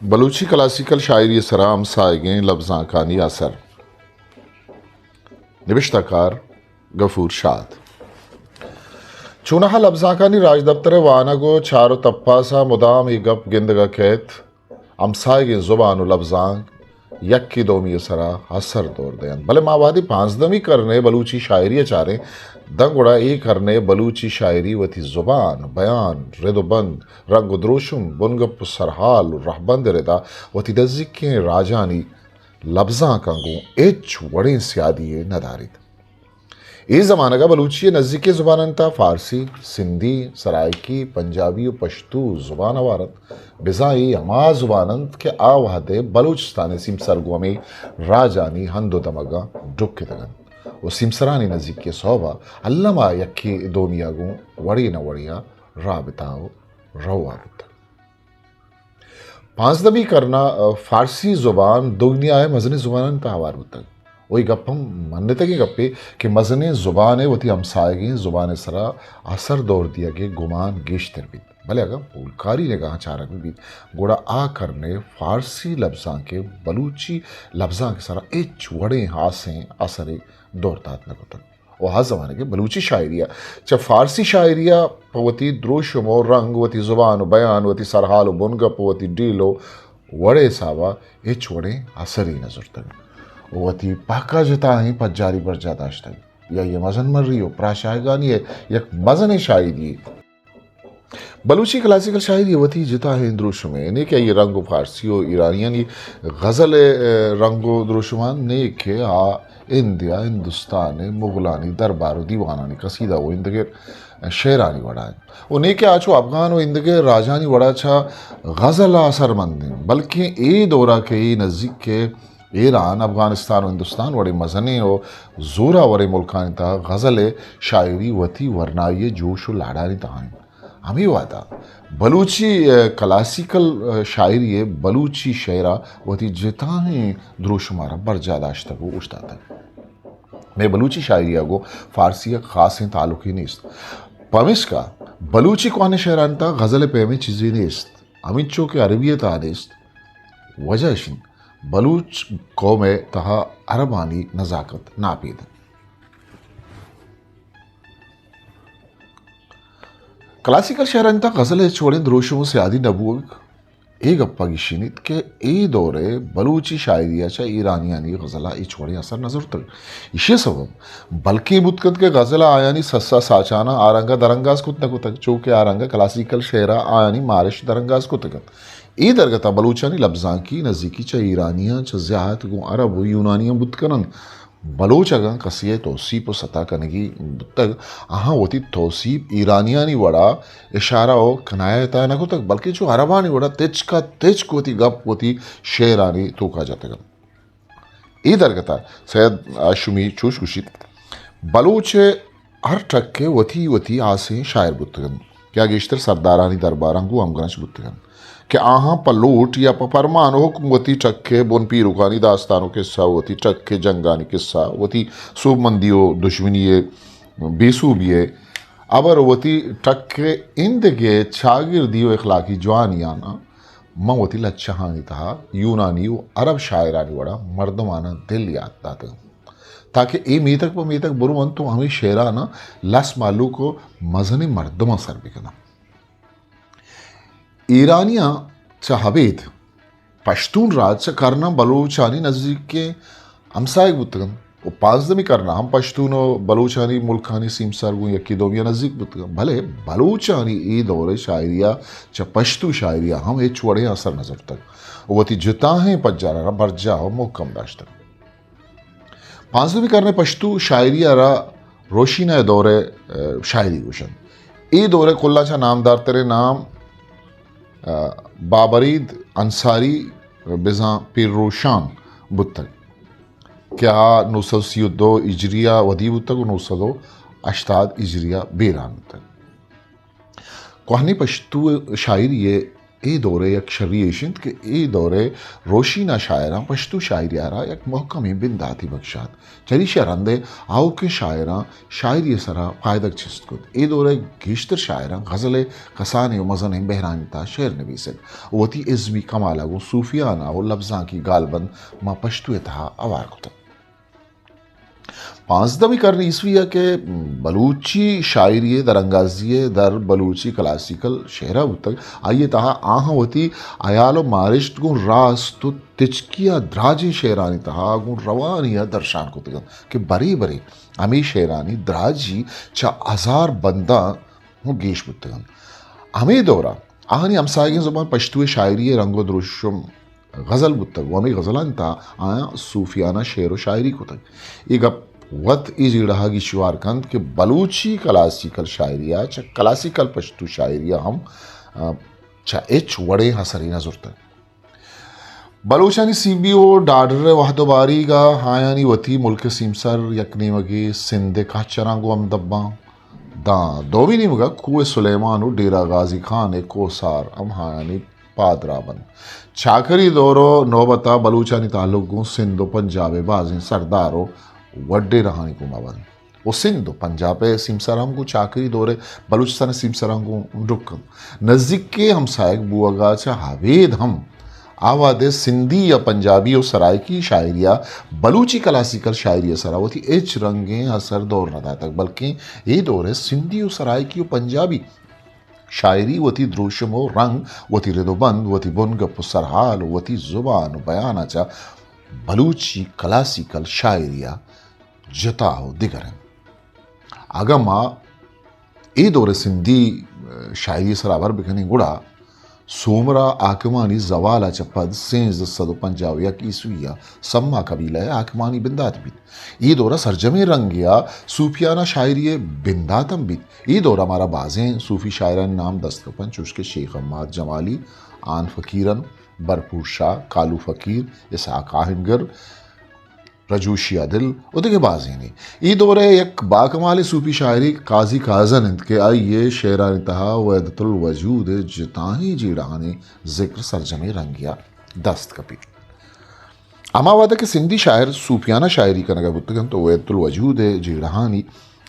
بلوچی کلاسیکل شاعری ءِ سرا ہمساہگیں لبزانکانی اثر۔ نبشتہ کار غفور شاد۔ چوناہا لبزانکانی راجدپتر ءِ وانگ ءُ چار ءُ تپاس ءَ مدام اے گپ گندگ ءَ کئیت، ہمساہگیں زبان ءُ لبزانک یکے دومی ءِ سرا اثر دور دئینت۔ بلے ما وہدے پانزدہمی کرن ءِ بلوچی شاعری ءَ چاریں، داں گڑا اے کرن ءِ بلوچی شاعری وتی زبان، بیان، رد ءُ بند، رنگ ءُ دروشم، بنگپ ءُ سرحال ءُ رہبند ءِ ردا وتی نزیکیں راجانی لبزانکاں گوں ہچ وڑیں سیادی یے نہ داریت۔ اے زمانگ ءَ بلوچی ءِ نزیکیں زبانانی تہا فارسی، سندھی، سرائیکی، پنجابی ءُ پشتو زبان ہوار انت۔ بزاں اے ہما زبان انت کہ آ وہد ءَ بلوچستان ءِ سیمسر گوں ہمے راجانی ہند ءُ دمگاں ڈکتگ انت ءُ سیمسرانی نزیکی ءِ سوب ءَ الم ءَ یکے دومی ءَ گوں وڑے نہ وڑے ءَ رابطہ ءُ روا بوتگ۔ پانزدہمی کرن ءَ فارسی زبان دگنیا ءِ مزنیں زبانانی تہا ہوار بوتگ۔ ءُ اے گپ ہم منتگیں گپے کہ مزنیں زبان ءِ وتی ہمساہگیں زبان ءِ سرا اثر دور دیگ ءِ گمان گیشتر بیت۔ بلے اگاں پولکاری نگاہاں چارگ بہ بیت، گڑا آ کرن ءِ فارسی لبزانک ءِ بلوچی لبزانک ءِ سرا ہچ وڑیں ہاسیں اثرے دور دات نہ کتگ۔ ءُ آ زمانگ ءَ بلوچی شاعری ءَ چہ فارسی شاعری ءَ پہ وتی دروشم ءُ رنگ، وتی زبان ءُ بیان، وتی سرحال ءُ بنگپ، وتی ڈیل ءُ وڑ ءِ حساب ءَ ہچ وڑیں اثرے نہ زرتگ ءُ وتی پہک ءَ جتاہیں پجاری برجاہ داشتگ۔ یا اے مزن مری ءُ پراشاہگانی ءِ یک مزنیں شاہدی یے۔ بلوچی کلاسیکل شاعری ءِ وتی جتاہیں دروشمے، نے کہ آئی ءِ رنگ ءُ فارسی ءُ ایرانیانی غزل ءِ رنگ ءُ دروشمان، نے کہ آ ہند یا ہندوستان ءِ مغلانی دربار ءُ دیوانانی قصیدہ ءُ ایندگہ شعرانی وڑا انت ءُ نے کہ آ چو افغان ءُ ایندگہ راجانی وڑا چہ غزل ءَ اثرمند انت، بلکیں اے دور ءَ کہ اے نزیک ءَ ایران، افغانستان ءُ ہندوستان وڑیں مزنیں ءُ زورآوریں ملکانی تہا غزل ءِ شاعری وتی ورنائی ءِ جوش ءُ لاڑانی تہا انت۔ ہمے وہدا بلوچی، ءَ، کلاسیکل، ءَ، شاعری ءَ بلوچی شعر ءَ وتی جتاہیں دروشم ءَ را برجاہ داشتگ ءُ اوشتاتگ۔ مئے بلوچی شاعری ءَ گوں فارسی ءَ خاصیں تعلقے نیست۔ پمیشکا بلوچی کوہنیں شعرانی تہا غزل ءِ پیمیں چیزے نیست، ہمینچو کہ عربی ءِ تہا نیست۔ وجہ اش انت، بلوچ قوم ءِ تہا عربانی نزاکت ناپید انت۔ کلاسیکل شعرانی تہا غزل ءِ ہچ وڑیں دروشم ءُ سیادی نہ بوگ اے گپ ءَ گیشینیت کہ اے دور ءِ بلوچی شاعری ءَ چہ ایرانیانی غزل ءَ ہچ وڑیں اثر نہ زرتگ۔ ایشی ءِ سبب بلکیں بوت کنت کہ غزل ءَ آیانی سس ءُ ساچاناں آ رنگ ءَ درانگاز کت نہ کتگ، چو کہ آ رنگ ءَ کلاسیکل شعر ءَ آیانی مارشت درانگاز کتگ انت۔ اے درگت ءَ بلوچانی لبزانکی نزیکی چہ ایرانیاں چہ زیات گوں عرب ءُ یونانیاں بوت کن انت۔ بلوچ اگاں کسے ءِ توسیپ ءُ ستا کنگی بوتگ، آہاں وتی توسیپ ایرانیانی وڑا اشارہ ءُ کنایہ ءِ تہا نہ کتگ، بلکیں چو عربانی وڑا تچک ءَ تچک وتی گپ وتی شعرانی توکا جتگ انت۔ اے درگت ءَ سید ہاشمی چوش گوشیت، بلوچ ءِ ہر ٹک ءَ وتی وتی ہاسیں شاعر بوتگ انت کہ آ گیشتر سردارانی درباراں گوں ہمگرنچ بوتگ انت کہ آہاں پہ لوٹ یا پہ پرمان ءُ حکم وتی ٹک ءِ بن پیرکانی داستان ءُ کسہ، وتی ٹک ءِ جنگانی کسہ، وتی سوبمندی ءُ دژمنی ءِ بے سوبی ءِ ہبر، وتی ٹک ءِ ایندگہ چاگردی ءُ اخلاقی جوانیاں من وتی لچہانی تہا یونانی ءُ عرب شاعرانی وڑا مردماناں دل یات داتگ انت، تاکہ اے میتگ پہ میتگ برونت ءُ ہمے شعراناں لس مہلوک ءُ مزنیں مردماں سر بکناں۔ ایرانیاں چہ ابید پشتون راج چہ کرناں بلوچانی نزیکیں ہمساہگ بوتگ انت ءُ پانزدہمی کرن ءَ ہم پشتون ءُ بلوچانی ملکانی سیمسر گوں یکے دومی ءَ نزیک بوتگ انت، بلے بلوچانی اے دور ءِ شاعری ءَ چہ پشتو شاعری ءَ ہم ہچ وڑیں اثر نہ زرتگ ءُ وتی جتاہیں پجاراں را برجاہ ءُ مھکم داشتگ۔ پانزدہمی کرن ءَ پشتو شاعری ءَ را روشینہ ءِ دور ءِ، ءَ، شاعری گوش انت۔ اے دور ءِ کلاں چہ نامدارتریں نام، ءَ، بابرید انصاری بزاں پیر روشان بوتگ کہ آ نو سد سی ءُ دو ہجری ءَ ودی بوتگ ءُ نو سد ءُ ہشتاد ہجری ءَ بیران بوتگ۔ کوہنیں پشتو شاعری ءِ اے دور ءِ یک شری ایش انت کہ اے دور ءِ روشینا شاعراں پشتو شاعری ءَ را یک مھکمیں بنداتے بکشات۔ چریشی ءَ رند ءَ آؤکیں شاعراں شاعری ءِ سرا پائدگ چست کت۔ اے دور ءِ گیشتر شاعراں غزل ءِ کسانیں ءُ مزنیں بحرانی تہا شعر نبیسگ ءُ وتی ازمی کمال ءَ گوں صوفیانہ ءُ لبزانکی گالبند ماں پشتو ءِ تہا ہوار کتگ۔ پانزدہمی کرن عیسوی ءَ کہ بلوچی شاعری ءِ درانگازی ءِ در بلوچی کلاسیکل شعر ءَ بوتگ، آئی ءِ تہا آہاں وتی ہیال ءُ مارشت گوں راست ءُ تچکی ءَ دراجیں شعرانی تہا گوں روانی ءَ درشان کتگ انت کہ برے برے ہمے شعرانی دراجی چہ ہزار بنداں ہوں گیش بوتگ انت۔ ہمے دور ءَ آہانی ہمساہگیں زبان پشتو ءِ شاعری ءِ رنگ ءُ دروشم غزل بوتگ ءُ ہمے غزلانی تہا آیاں صوفیانہ شعر ءُ شاعری کتگ۔ اے گپ وت اے جیڑہ ءَ گیشوار کنت کہ بلوچی کلاسیکل شاعری ءَ چہ کلاسیکل پشتو شاعری ءَ ہم، آ، چہ ہچ وڑیں اثرے نہ زرتگ۔ بلوچانی سیمبی ءُ ڈاڈر ءِ وھد ءُ باریگ ءَ آیانی وتی ملک ءِ سیمسر یک نیمگے سندھ ءِ کہچراں گوں ہمدباں داں۔ دومی نیمگ ءَ کوہ سلیمان ءُ ڈیرہ غازی خان ءِ کوہسار ہم آیانی پاد راہ بنت۔ چاکری دور ءِ نوبت ءَ بلوچانی تعلق گوں سندھ ءُ پنجاب ءِ بازیں سردار ءُ وڈیراہانی گوما بنت۔ ءُ سندھ ءُ پنجاب ءِ سیمسر ہم گوں چاکری دور ءِ بلوچستان ءِ سیمسراں گوں ڈک انت۔ نزیکیں ہمساہگ بوگ ءَ چہ ابید ہم آ وھد ءِ سندھی یا پنجابی ءُ سرائیکی شاعری ءَ بلوچی کلاسیکل شاعری ءِ سرا وتی ہچ رنگیں اثر دور نہ داتگ، بلکیں اے دور ءِ سندھی ءُ سرائیکی ءُ پنجابی شاعری وتی دروشم ءُ رنگ، وتی رد ءُ بند، وتی بنگپ ءُ سرحال ءُ وتی زبان ءُ بیان ءَ چہ بلوچی کلاسیکل شاعری ءَ جتا ءُ دگر انت۔ اگاں ما اے دور ءِ سندھی شاعری ءِ سرا ہبر بکنیں گڑا سومرا حاکمانی زوال ءَ چہ پد سیزدہ سد ءُ پنجاہ ءُ یک عیسوی ءَ سما قبیلہ ءِ حاکمانی بندات بیت۔ اے دور ءَ سرجمیں رنگے ءَ صوفیانہ شاعری ءِ بندات ہم بیت۔ اے دور ءَ مارا بازیں صوفی شاعرانی نام دست کپنت، چوش کہ شیخ حماد جمالی، آن فقیرن، بھرپور شاہ، کالو فقیر، اسحاق آہنگر، رجوشی عادل ءُ دگہ بازینے۔ اے دور ءِ یک باکمالیں صوفی شاعرے قاضی قازن انت کہ آئی ءِ شعرانی تہا وحدت الوجود ءِ جتائیں جیڑہانی ذکر سرجمیں رنگے ءَ دست کپیت۔ ہما وھد ءَ کہ سندھی شاعر صوفیانہ شاعری کنگ ءَ بوتگ انت ءُ وحدت الوجود ءِ جیڑہانی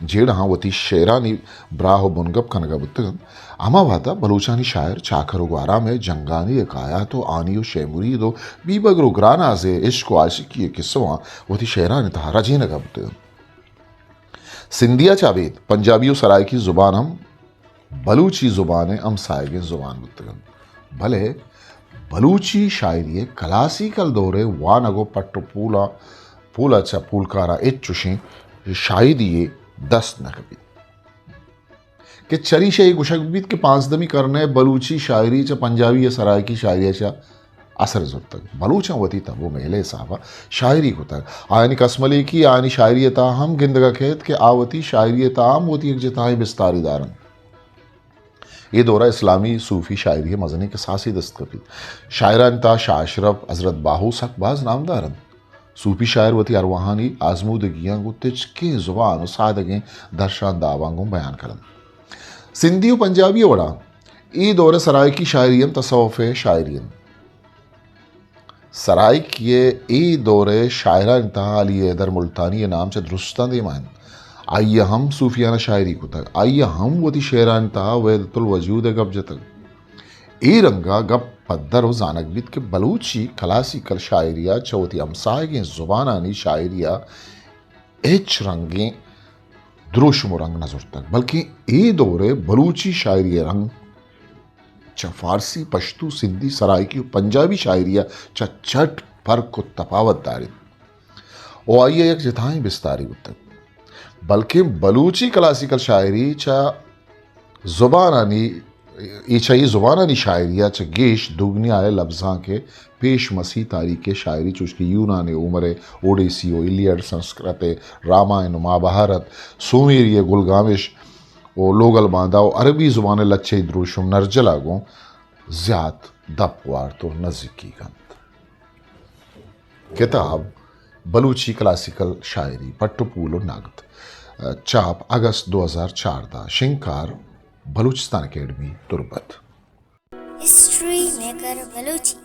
جیڑہاں وتی شعرانی براہ ءُ بنگپ کنگ ءَ بوتگ انت، ہما وھد ءَ بلوچانی شاعر چاکر ءُ گوھرام ءِ جنگانی حکایات ءُ ہانی ءُ شے مرید ءُ بیبگر ءُ گراناز ءِ عشق ءُ عاشقی ءِ قصہاں وتی شعرانی تہا رجینگ ءَ بوتگ انت۔ سندھی ءَ چہ ابید پنجابی ءُ سرائیکی زبان ہم بلوچی زبان ءِ ہمساہگیں زبان بوتگ انت، بلے بلوچی شاعری ءِ کلاسیکل دور ءِ وانگ ءُ پٹ ءُ پولاں، پول ءَ چہ پولکاراں ہچ چوشیں شاہدی یے دست نہ کپیت کہ چریشی ءَ اے گوشگ بیت کہ پانزدہمی کرن ءِ بلوچی شاعری چہ پنجابی ءُ سرائیکی شاعری ءَ چہ اثر زرتگ۔ بلوچاں وتی تب ءُ میل ءِ حساب ءَ شاعری کتگ۔ آیانی کسملیکی آیانی شاعری ءِ تہا ہم گندگ ءَ کیت کہ آ وتی شاعری ءِ تہا ہم وتی یک جتائیں بستارے دارنت۔ اے دور ءَ اسلامی صوفی شاعری ءِ مزنیں کساسے دست کپیت۔ شاعرانی تہا شاہ اشرف، حضرت باہو سک باز نامدار انت۔ صوفی شاعر وتی ارواہانی آزمودگیاں گوں تچکیں زبان ءُ سادگیں درشان داباں گوں بیان کننت۔ سندھی ءُ پنجابی ءِ وڑا اے دور ءِ سرائیکی شاعری ہم تصوف ءِ شاعری انت۔ سرائیکی ءِ اے دور ءِ شاعرانی تہا علی حیدر ملتانی ءِ نام چہ درستاں دیما انت۔ آئی ءَ ہم صوفیانہ شاعری کتگ۔ آئی ءَ ہم وتی شعرانی تہا وحدت الوجود ءِ گپ جتگ۔ اے رنگ ءَ گپ پدر ءُ زانگ بیت کہ بلوچی کلاسیکل شاعری ءَ چہ وتی ہمساہگیں زبانانی شاعری ءَ ہچ رنگیں دروشم ءُ رنگ نہ زرتگ، بلکیں اے دور ءِ بلوچی شاعری ءِ رنگ چہ فارسی، پشتو، سندھی، سرائیکی ءُ پنجابی شاعری ءَ چہ چٹ پرک ءُ تپاوت داریت ءُ آئی ءَ یک جتائیں بستارے بوتگ۔ بلکیں بلوچی کلاسیکل شاعری چہ زبانانی، اے چہ اے زبانانی شاعری ءَ چہ گیش دگنیا ءِ لبزانک ءِ پیش مسیح تاریخ ءِ شاعری چوش کہ یونان ءِ ہومر ءِ اوڈیسی ءُ ایلیڈ، سنسکرت ءِ رامائن ءُ مہابھارت، سومیری ءِ گلگامش، ءُ لوگل باندا ءُ عربی زبان ءِ لچہی دروشم نرجل ءَ گوں زیات دپ وارت ءُ نزیکی کنت۔ کتاب بلوچی کلاسیکل شاعری، پٹ ءُ پول ءُ نگد، چاپ اگست دو ہزار چاردہ، شنگکار بلوچستان اکیڈمی تربت۔ History maker Balochi.